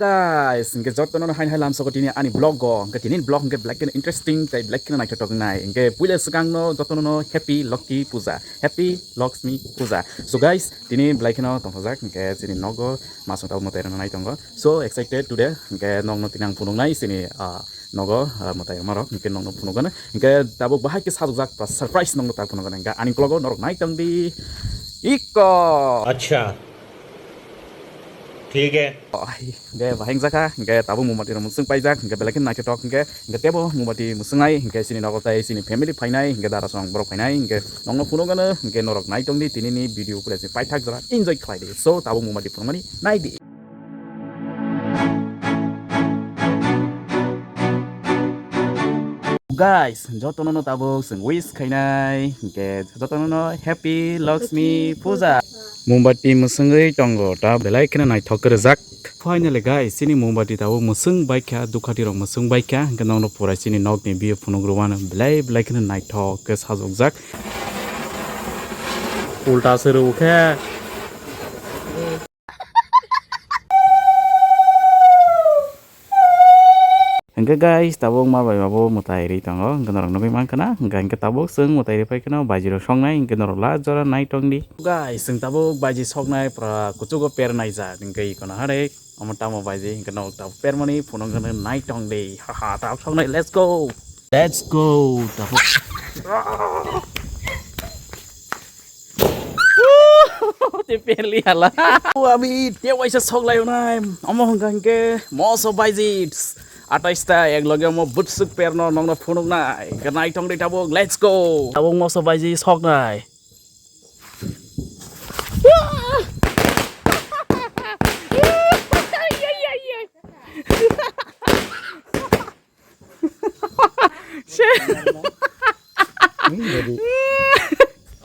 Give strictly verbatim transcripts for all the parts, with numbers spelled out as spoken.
Guys, hingke jotono hai hai lamsoko tini ani vlog go. Hingke tini vlog hingke belai kheno interesting tei belai kheno naithotok nai. Hingke puila swkangno jotono happy Lokhi puja, happy Lakshmi puja. So guys, tini belai kheno tongthokjak hingke chini nogo masung tabuk mwtai rwna nai tongo. So excited today. Hingke nokno tini ang phunuknai chini, ah, nogo, ah, mwtai rwmarok hingke nokno phunukgano. Hingke tabuk bahai khe sajokjak plus surprise nokno tar phunukgano. Hingke ani vlogo norok nai tongdi. Iko. Acha. Thik hai. Oh, hingke bahai wngjakha, hingke tabuk mumbati rok mwswng paijak, hingke belai kheno naithotok, hingke, hingke tebo mumbati mwswngnai, hingke chini nogo tai chini family phainai, hingke dara song borok phainai, hingke nokno phunukgano, hingke norok nai tongdi tinini video pura se paithak jora enjoy khlaidi. So tabuk mumbati phunukmani naidi. Guys, jotono no tabuk chwng wish khainai, hingke jotono no happy Lakshmi puja. Mumbati mwswngwi tongo, ta belai kheno naithok kwrwjak. Finally guys, chini mumbati tabuk mwswng baikha, dukhati rok mwswng baikha, hingke nokno pura chini nokni view phunuk rwmano belai belai kheno naithok khe sajokjak. Ulta se rw khe. Hingke guys, tabuk ma bai babo mwtai ri tongo, hingke norok nugwi mankha na, hingke, hingke tabuk chwng mwtai ri phai kheno baiji rok soknai, hingke norok last jora nai tongdi. Guys, chwng tabuk baiji soknai, pura kuchugo per naijak, hingke ikono hare, omo tamo baiji, hingke norok tabuk permani phunukgano nai tongdi, haha, tabuk soknai, let's go, let's go, tabuk. Te perli hala. O ami te waisa sok lai nai. Omo hwnka hwnkhe moso baiji. Atais ta ek loge omo butsuk perno nongno phunuk nai. Ganai tong di tabuk. Let's go. Tabuk moso baiji sok nai.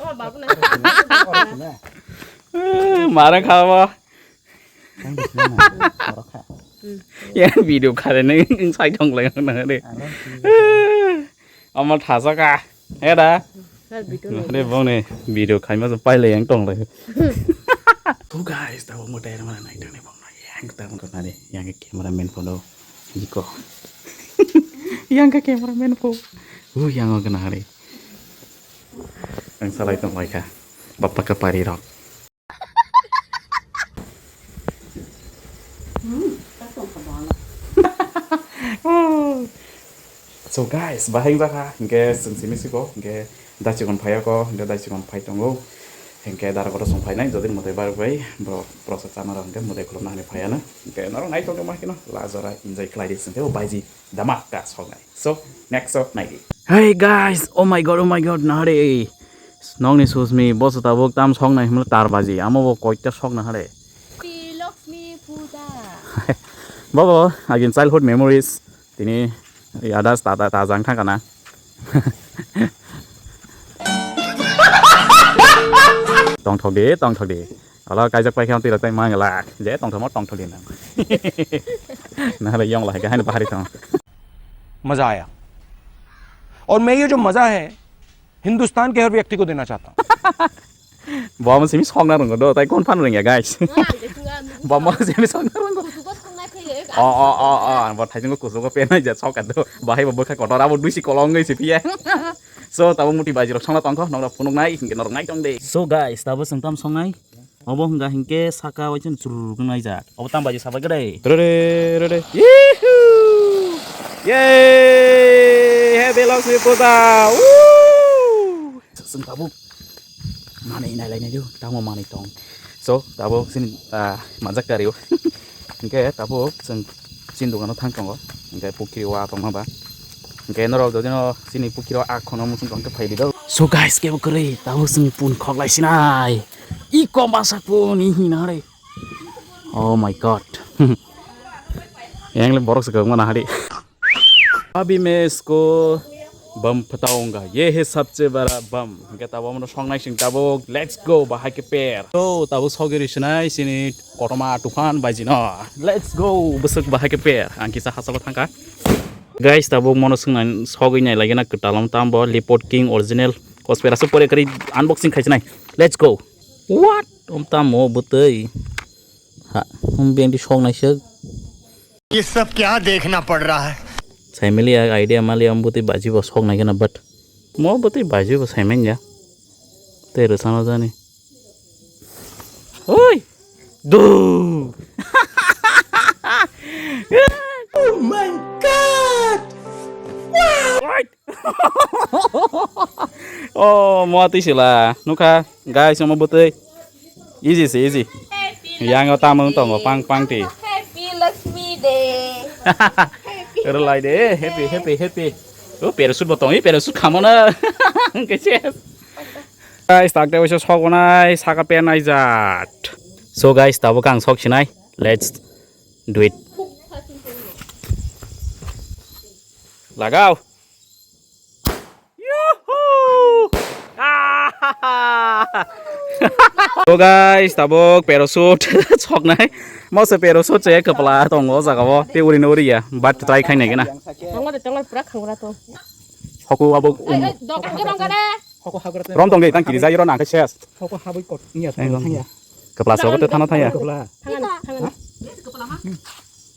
Oh, babu na. Mara khawa. Yang video khare nang sai thong lai nang de. Ama thasa ka. He da. Sir, video nang. Re bong ne video khai ma pai le yang tong lai. Tu guys, ta bong mo tai ma nai tang ne bong na yang ta bong na de. Yang ke cameraman phono. Iko. Yang ke cameraman pho. Uh, yang ke na re. Ang salai tong lai kha. Bappa ka pari rok. So guys, bahai wngjakha, hingke chwng simi siko, hingke daichikon phaiya ko, hingke daichikon phai tongo, hingke dara kotor song phainai, jodi mwtai bar bai, borok prosa chana rok hingke mwtai khulumna hinwi phaiya no, hingke norok nai tongkhe ma kheno, lajora enjoy khlai di, hingke o baiji. Damak ka soknai. So, next shot naidi. Hey guys, oh my god, oh my god, nahare. Nokni susmi, boso tabuk tam soknai himle tar baji. Amo bo koita sok nahare. Happy Lakshmi Puja. Bobo, again childhood memories. Tini yadas tata tajang thangkana. Tongthok di, tongthok di. Alo kaijak paikha twi rok tai manglak. Je tongthokma tongthok di nang. Nahale yong lahai kahani bahari tong. मजा आया। और मैं ये जो मजा है हिंदुस्तान के हर व्यक्ति को देना चाहता हूँ। Bo mo simi sokna rwngo do, tai kon phan rwngya guys. Bo mo simi sokna rwngo. O o o o, bo thaising ko kusugo penai ja sok do. Bahai bo bwkha kotor abo duisi kolong ngai si phiya. So tabo muti baji rok songna tongkho, nokra phunuk nai, hingke norok nai tong de. So guys, tabo sengtam songnai. Obo hwnga hinkhe saka waisa churur wngnaijak. Obo tamo baji sabai kwrwi. Rere, rere. Yihuu! Yay! Happy Lakshmi Puja! Woo! Chwng tabuk manwi nailainai do, tamo manwi tong. So, tabuk chini, ah, manjak kario. Hinkhe tabuk chwng chini dogano thang tongo. Hinkhe pukhiri o ah tongma ba. Hinkhe norok jodino chini pukhiri o ah khono muchung tongkhe phaidi do. So guys, kebo kwrwi, tabuk chwng pun khoklai sinai. Iko masa pun, ihi nare. Oh my god. Yang le borok se kwbangma nahari. Abhi main isko bam phataunga. Ye hai sabse bada bam. Hinkhe tabuk omono songnai sing tabuk. Let's go. Bahai khe per. So tabuk sogwi rwi sinai chini kotorma tufan baijino. Let's go. Bwswk bahai khe per. Ang kisa hachalo thangkha. Guys, tabuk mono swngnai sogwi nai lagina kwtalom tambo Leopard King original. Kospera se pore kari unboxing khai sinai. Let's go. What? Om tamo bwtwi. Ha, um, beng di sok naisik. ये सब क्या देखना पड़ रहा है? Saimili a idea mali am bwtwi baji bo sok nai gana, but mo bwtwi baji bo saiman ya. Tei rwchano jani. Oi! Du! Oh my God! Wow! Oh, mo twi sila. Nukha, guys, omo bwtwi. Easy se, easy. Yang o tamung tongo, pang, pang ti. Happy Lakshmi Day. Rwlai de, happy, happy, happy. O, parachute bo tong, i parachute khamo na. Hwnkhe ses. Guys, tak de oisa sok onai, saka pen ai jat. So guys, tabuk ang sok sinai. Let's do it. Lagao. Yuhu! Ah! So guys, tabuk parachute soknai. Mose parachute se kwpla tongo o jaga o. Te uri no uri ya. But try khai nai gana. Tongo de, tongo pura khangra to. Hoku abo um. Ai, ai, dok, dok, dok, dok. Rom tong de, tang kiri jai ro nang khe ses. Hoko habwi kot niya Ekdom. Thangya. Kwpla sobo te thana thaya. Kwpla. Thangan, thangan.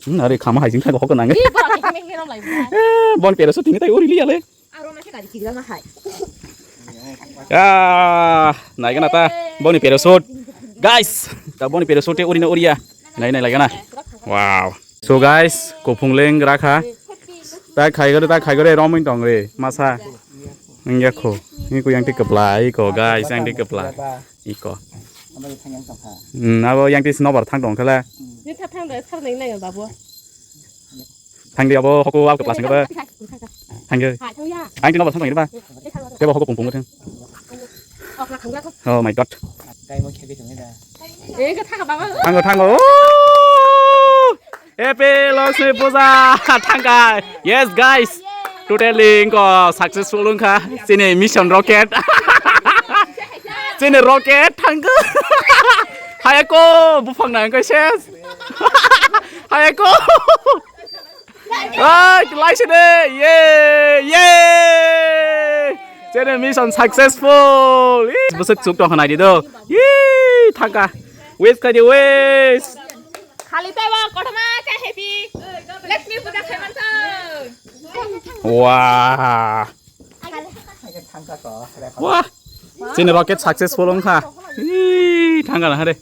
Hmm, are khama hai jing thago hoko nange. Ih, bora khe meng meng rom lai bra. Eh, bon pera so tini tai uri liya le. Aro na khe gari kigra na hai. Ah, nai gana ta. Boni pera so. Guys, ta boni pera so te uri na uriya. Nai nai lai gana. Wow. So guys, kophung leng rakha. Ta khai gore, ta khai gore, romwin tong re, masa. Nang ya kho. Ni ko yang tik kepla, iko guys, yang tik kepla. Iko. Hmm, abo yang tik nobar thang tong khala. Ni tha thang da, thar nai nai babu. Thang di abo hoko ab kepla sing ba. Thang ge. Ha, thang ya. Ang tik nobar thang tong ba. Tebo hoko pung pung thang. Oh my God. Thango, thango. Oh! Happy Lakshmi Puja! Thangkha. Yes, guys. Totally wngkha successful wngkha. Chini mission rocket. Chini rocket thangkha. Hayako, buphang na wngkha ses. Hayako. Ai, laisene. Ye, ye. Chene mission successful. Ih, bwswk chuk tong kha nai di do. Ih, thangkha. Wish khai di, wish. Khali tei bo kothoma khe happy Lakshmi puja khai man thang. Wah. Wah. Chini rocket successful wngkha. Ih, thangkha na hare.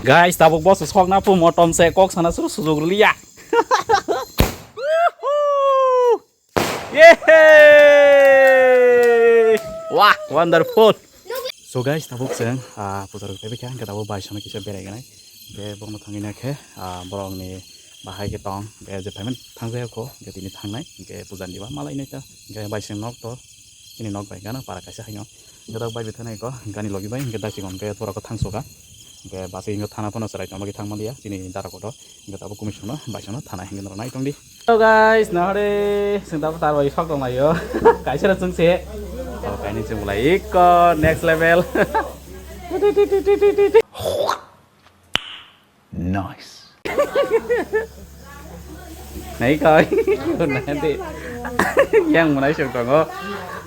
Guys, tabuk boss sok na pu motom se kok sana suru sujug liya. Woohoo! Yehey! Wah, wonderful. So guys, tabuk chwng, ah, puja rok tebikha, hwnkhe tabuk bai sono kisa berai gwnai. Hwnkhe bono thangwi nakhe, ah, borokni bahai khe tong, hwnkhe je payment thangjak kho, hwnkhe tini thangnai, hwnkhe puja ni ba malai nai ta, hwnkhe bai chwng nok to, chini nok bai gana para kaisa haino. Hwnkhe tabuk bai bithai nai kho, gani logi bai, hwnkhe dachi hwnkhe borok kho thangsoka. Hwnkhe basi hwnkhe thana phano chwrai tongma khe thangma liya, chini dara kotor. Hwnkhe tabuk commission no bai sono thana hwnkhe norok nai tongdi. Hello guys, nahore, chwng tabuk tar bai sok tonglaio. Kaisa rok chwng se. Oh, kaini chwng bolai ikko next level. Nice. Nai kai. Nai de. Yang munai sok tongo.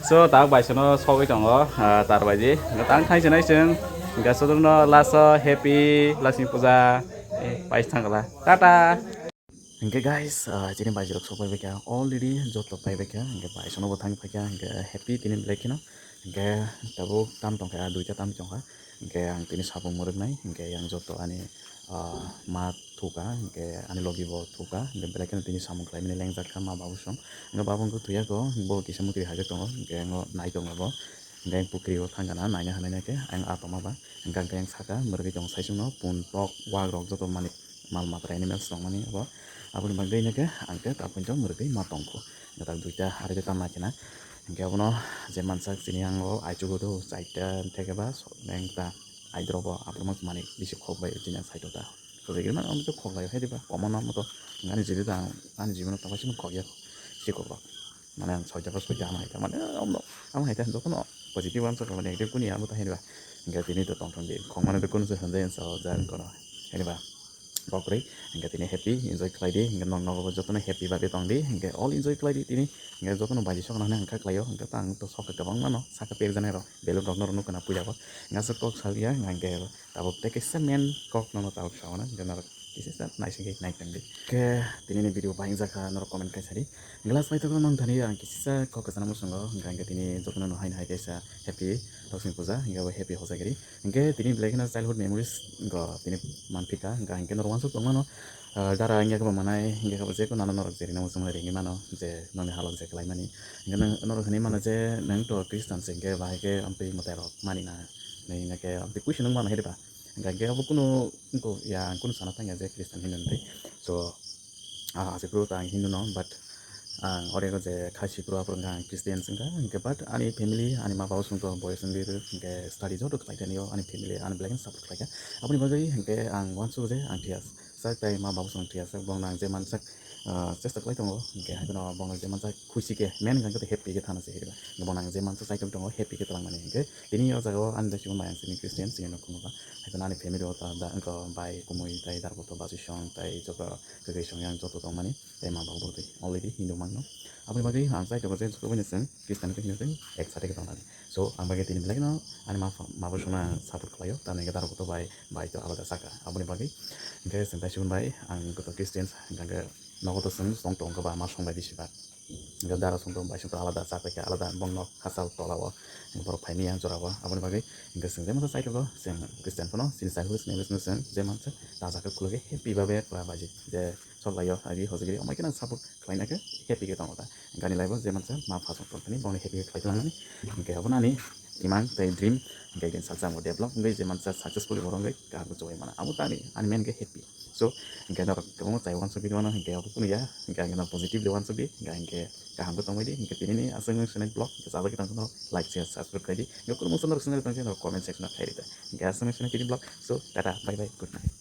So, tak bai sono sogwi tongo, ah, tar baji. Tang thai se nai chwng. Hwnkhe sotorno last o happy Lakshmi puja. Eh, pai thangla. Tata. Hwnkhe guys, ah, chini baijrok sok pai baikha, already joto pai baikha, hwnkhe bai sono bo thang paikha, hwnkhe happy tini belai kheno, hwnkhe tabuk tam tongkha, duita tam tongkha, hwnkhe ang tini sabung mwrwknai, hwnkhe yang joto ani, ah, ma thuka, hwnkhe ani logi bo thuka, hwnkhe belai kheno tini samung khlaimani lengjak kha ma babu song, hwnkhe babu wngkha thuya kho, bo kisa mwtwi haijak tongo, hwnkhe ang nai tongo bo, hwnkhe ang pukri o thang gana naina hwnwi naikhe ang ah tongma ba, hwnkhe ang saka mwrwgwi tongo saichung no pun tok wak rok joto manwi. Mal matra animals tongmani abo. Aboni bagwi hwnkhe ang khe tabuk phano mwrwgwi ma tongkho. Gatak duita, areita tam naikhe na. Hwnkhe abono je mansak chini ang o aichugo do, chaita theke ba so-, engta aidrobo aphuru manwi bisi khok bai chini ang side o ta. Kwbwi rwmani omo tei khok lai hai diba, komo no omo to. Ani jibi ta, ani jibono tongkha chini khok ya. Chikok rok. Mane ang soita ba soita ama hai ta. Mane omo, ama hai ta jotono positive answer ko negative kuni amo ta hai diba. Hwnkhe tini to tongthok di. Khok mane to kunu se hwnjai ang sao ja ang kono. Hai diba. Bokrwi, hwnkhe tini happy, enjoy khlai di, hwnkhe nok nogo bo jotono happy bagwi tong di, hwnkhe all enjoy khlai di tini, hwnkhe jotono baji sokna hwnwi hwnkha khlaio, hwnkhe tang to sokha kwbangma no saka pekjana rok, belun rok norok nukha na puila bo, hwnkhe aswk kok salia, hwnkhe tabuk tei kaisa main kok nono tabuk sauna, hwnkhe norok Kisisa naisingwi naitangdi. Khe tinini video bahai wngjakha, norok comment khaisadi. Glass paithago nang thani ang kisisa kok kwchana muchungo, hwnkha hwnkhe tini jotono no haino hai kaisa happy Toksing puja, hwnkhe bo happy hojagiri. Hwnkhe tini belai kheno childhood memories go tini manphika, hwnkha hwnkhe norok uansuk tongmano, ah, dara wngya khe bo manai, wngya khe bo jekunu ano norok jerino muchungmani ringwi mano, je nokni halok je khlaimani. Hwnkhe nang, norok hinwi mano je nang to Christian se, hwnkhe bahai khe amtwi mwtai rok mani na, hinwi hwnkhe amtwi question wng mano hiriba. Hwnkha hwnkhe abo kunu, wngkha ya, ang kunu sana thangya je Christian Hindu hinwi. So, ah, aswk phuru ta ang Hindu no, but ang orego je khai swi phuru aphuru wngkha ang Christian wngkha, hwnkhe but ani family, ani ma baba songkha boyos wngwi rwk, hwnkhe study joto khlai thani o ani family ani belai kheno support khlaikha. Aboni bagwi hwnkhe ang uansuk je ang thia sak tai ma baba song thia sak, bongno ang je mansak, ah, chesta khlai tongo, hwnkhe haikheno bongno je mansak khusi khe, main hwnkhe happy khe thana se hiriba. Bono ang je mansa chai tongo, happy khe twlang mani hwnkhe. Tini o jaga o ani dai sibon bai ang sini Christian, sini no khungo ba. Haikhe ani family o ta da, wngkha bai, kumui, tai darboto, basisong, tai joto kwrwi song yang joto tong mani, tai ma babu twi already Hindu mangno. Aboni bagwi ang chai tongo je joto bai chwng Christian khe Hindu twi ek sate khe tong nani. So, ang bagwi tini belai no ani ma, ma bo songno ang support khlaio, tamni hwnkhe darboto bai, bai to alada saka. Aboni bagwi hwnkhe chwng dai sibon bai ang joto Christian, hwnkhe nogo to chwng tong tongo ba ma song bai bisi ba. Hwnkhe dara song tong bai song alada chak bai khe alada bongno hachal tola o borok phaini yang jora o. Aboni bagwi hwnkhe chwng je mansa chai tongo, chwng Christian phano chini chai hwsni bising chwng je mansa taja khe khulugwi happy babe ba baji je sok lai o agi hojagiri amai khe nang support khlaina khe happy khe tongo ta. Hwnkhe ani life o je mansa ma pha song tong thani bongni happy khe khlai tongmani. Hwnkhe abono ani imang tei dream hwnkhe din salsa mo develop hwnkhe je mansa successfully borok hwnkhe kaham khe chubai mano. Abo ta ani, ani main khe happy. So, hwnkhe norok kwbangma chai uansukgwi mano, hwnkhe abo kunu ya, hwnkhe ang no positively uansukdi, hwnkhe, hwnkhe kaham khe tongbaidi, hwnkhe tinini aswk wng swnai vlog, hwnkhe chajagwi tongkhe norok like, share, subscribe khlaidi, hwnkhe kunu mungsa norok swngnai tongkhe norok comment section o khairidi, hwnkhe aswk wng swnai tini vlog, so, tata, bye bye, good night.